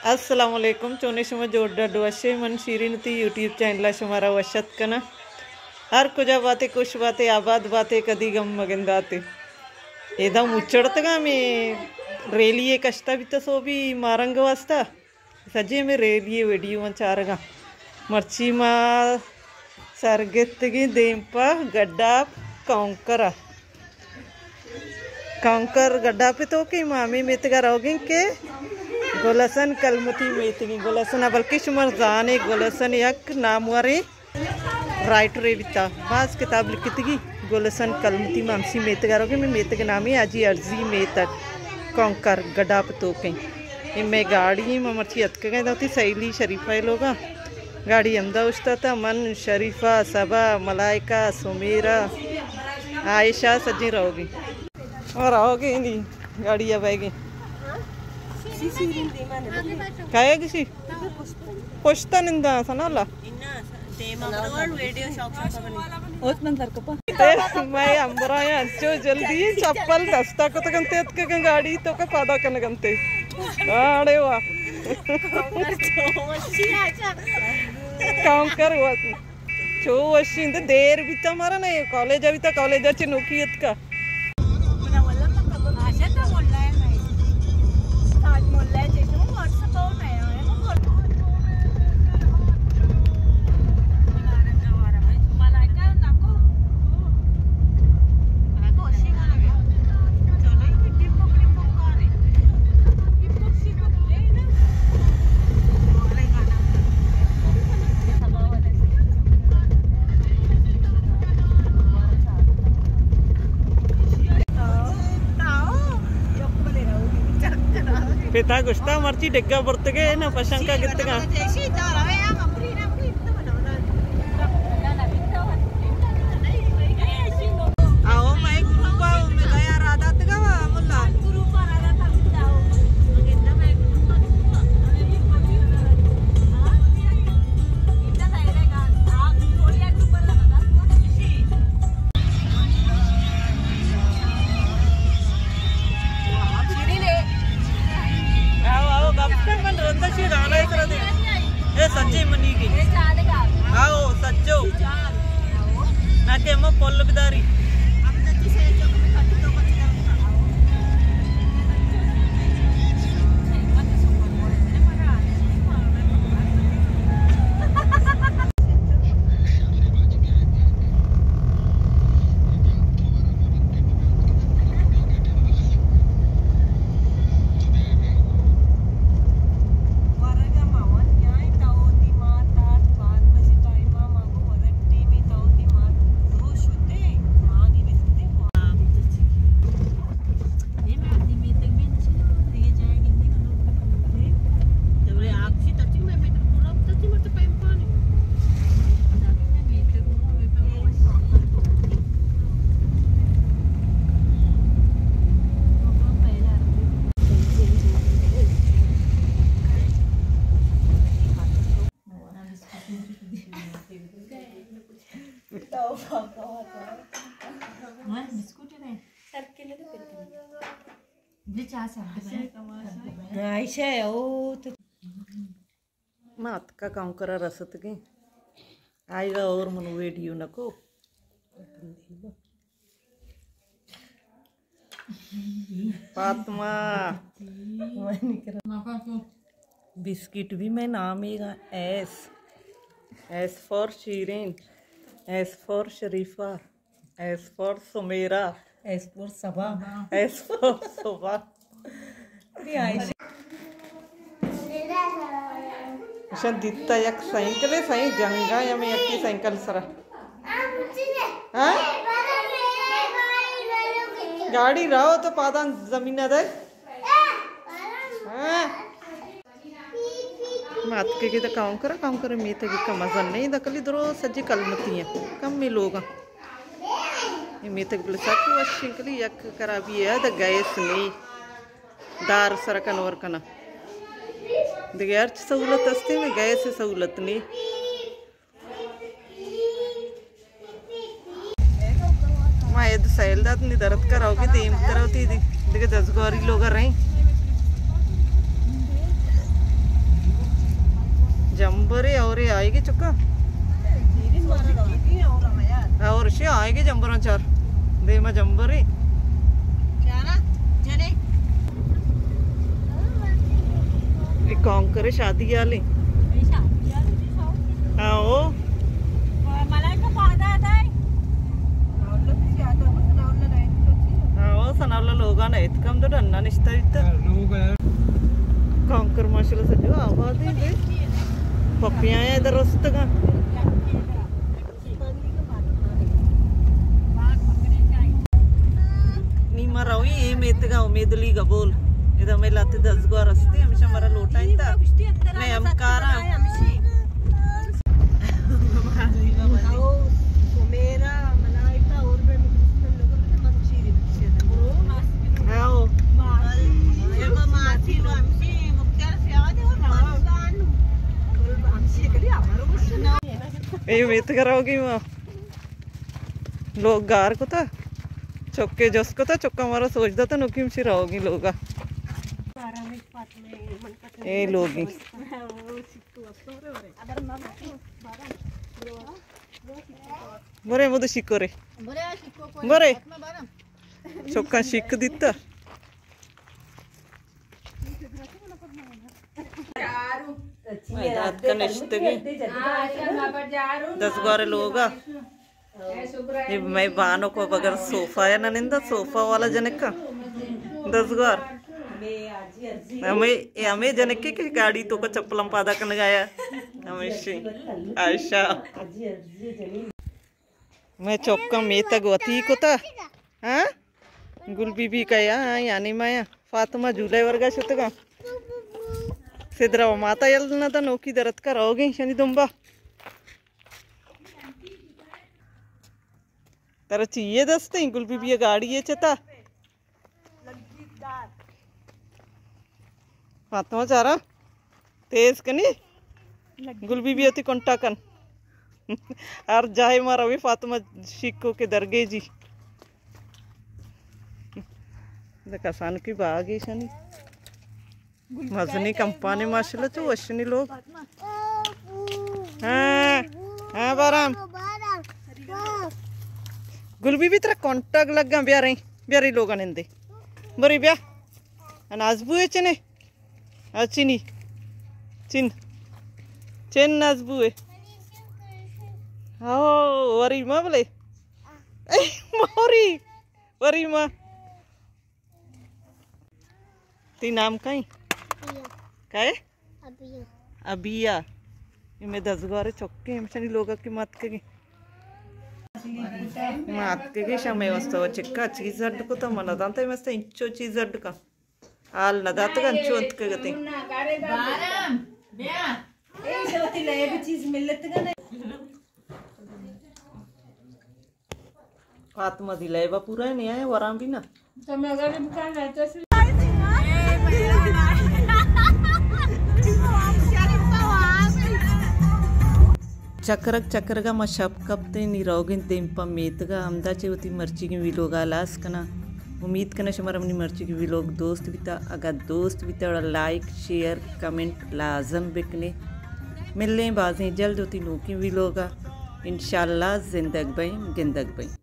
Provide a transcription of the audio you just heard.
السلام علیکم، چونے شما؟ جوڑ ڈڈ وشے؟ من شیرین تی یوٹیوب چینل ءَ شمارا وش اتک کناں۔ ہر کجا باتے، خوش باتے، آباد باتے، کدی غم مگنداتے۔ ادا مچڑتگاں، ہمے ریلی ءَ کشتا بیتا سوبی مارنگ واسطہ۔ سجے ہمے ریلی ءِ ویڈیو من چارگاں۔ مرچی ما سرگتگیں دیم پہ گڈاپ کانکر ءَ۔ کانکر گڈاپ ءِ توکیں ما ہمے میتگ ءَ روگیں کہ گلسن کلمتی میتگیں۔ گلسن ءَ بلکہ شما زانے، گلسن یک ناموریں رائٹرے بیتا، باز کتاب لکھتگی۔ گلسن کلمتی، ما ہمشی میتگ ءَ روگیں، مئے میتگ نامی حاجی ارزی میتگ، کانکر گڈاپ توکیں۔ اے مئے گاڑی ایں، ما مرچی اتکگیں داتی سیلی شریفہ ءِ لوگا۔ گاڑی ہمدا اوشتاتا، من، شریفہ، صبا، ملائکہ، سمیرہ، عائشہ سجیں روگیں۔ اور روگیں نی گاڑی ءَ بیگیں۔ کئے گشی؟ پشتا نندا سنا اللہ۔ مئے ہمبراہ انچو جلدی چپل دستا کتگ انت، اتکگ انت گاڑی توکا پادا کنگ انت۔ اڑے واہ۔ کانکر وت چو وشی انت، دیر بیتا مارا نہ، کالج بیتا، کالج چہ نوکی اتکا۔ پتا گوشتا مرچی ڈگا برتگے نا، پشنکا گتگا۔ آؤ، مئے گروپ آؤ، مئے گیا را داتگا وا ملا۔ آؤ، آؤ، گپ کن، من رندا شی گانا ءِ سرا دے۔ اے سچے منی گی۔ آؤ، سچو۔ نہ کہ ہمو پل بداری۔ عائشہ، او تو۔ ما اتکا کانکرا رستگیں۔ آئیگا اور منو ویڈیو نکو۔ فاطمہ۔ بسکٹ بھی میں نام ہی گا S. S for Shirin. S for Sharifa. S for Samira. S for Saba. S for Saba. اشان دیتا یک سائیکل ہے، سائیں جنگا یا میں یکی سائیکل سرا۔ ہاں؟ گاڑی راو تو پادان زمین نہ دے۔ ہاں؟ ما اتکگیں ادا کانکر ءَ، کانکر ءِ میتگ کہ مزن نہ اِنت، داں کلی درو سجے کلمتی اَنت، کمے لوگ اَنت۔ اے میتگ بلے سک وشیں، کلی یک خرابی اِنت، ادا گیس نہ اِنت، دار سر کنور کناں۔ دگہ ہرچ سہولت است اِنت، گیس ءِ سہولت نہ اِنت۔ ما اے دو سیل دات نی درت کر اوگے دیم تر ہوتی دی، دگہ دزگواری لوگ رہیں۔ جمبرے اور یہ آئے گی چکا۔ اور شی آئے گی جمبراں چار۔ دیما جمبرے۔ یہ کانکر شادی والے۔ ہاں، او۔ ہاں، او ثناء اللہ لوگا نہ اتکم تو ڈنا نشتا بیتا۔ کانکر ماشاءاللہ سجو آباد ہے۔ پپیاں ادھر رستگا۔ نی ما روی اے میتگا امید علی گبول۔ ادا میں لاتے دزگوار ہستے، ہمیشہ مرا لوٹائیں تا۔ میں ہمکاراں۔ اے میتگ ءَ روگی ما۔ لوگ گار کتا، چکے جست کتا، چکا مارا سوج داتا، نوکی ہمشی روگی لوگا۔ اے لوگی۔ برے مدو شکرے۔ برے۔ چکا شک دیتا۔ اتکا نشتگی۔ دزگوار لوگا۔ اے مئے بانک ءَ بغیر صوفہ ءَ نہ نندا، صوفہ والا جنکا۔ دزگوار۔ ہمے، اے ہمے جنکے کہ گاڑی توکا چپلاں پادا کنگا یا۔ ہمیشی۔ عائشہ۔ مئے چکاں میتگ وتی کتا۔ ہاں؟ گل بی بی کئیا، ہاں، یعنی مایا۔ فاطمہ جھولہ ورگا شتگا۔ سدرا و ماتا یل نہ دا، نوکی درتکا روگیں شنی دمبا۔ ترا چیئے دستیں؟ گل بی بی گاڑی ئے چتا؟ فاطمہ چارا تیز کنی، گل بی بی وتی کنٹا کن۔ ہر جاہے ما روی فاطمہ شیکو کے درگیجی۔ کسان کی باغ ایشانی۔ مزنی کمپانی ماشاءاللہ چو وشنی لوگ۔ ہاں، ہاں بارام۔ گل بی بی ترا کنٹگ لگا، بیاریں، بیاریں لوگا نندے۔ بری بیا۔ اناز بوئے چنے۔ اچینی۔ چن۔ چن ناز بوئے۔ ہاو، وری ما بلے۔ موری۔ وری ما۔ تی نام کئیں؟ ابیا۔ کئے؟ ابیا۔ ابیا۔ اے مئے دزگوارے چکے، ہمشانی لوگا کہ ماتکگی۔ ماتکگی شمے واسطہ و چکا چیز اڈ کتا، من دانتا اے واسطہ انچو چیز اڈ کا۔ حال نہ داتگ انچو انت کہ گتیں۔ بارام، بیا۔ اے شوتی لئیب چیز ملتگا نہ۔ فاطمہ دی لیبا پورا نہیں آیا، وران بھی نہ۔ تو میں اگر دکان ہے تو چکرگ چکرگ ءَ ما شپ کپتیں، نی روگیں دیم پہ میتگ ءَ۔ ہمدا چہ وتی مرچیگیں ویلوگ ءَ ہلاس کناں۔ امید کناں شمارا منی مرچیگیں ویلوگ دوست بیتا۔ اگاں دوست بیتا گڑا لائک، شیئر، کمنٹ لازم بکنے۔ ملیں بازیں جلد وتی نوکیں ویلوگ ءَ۔ انشاءاللہ زندگ بئیں، گندگ بئیں۔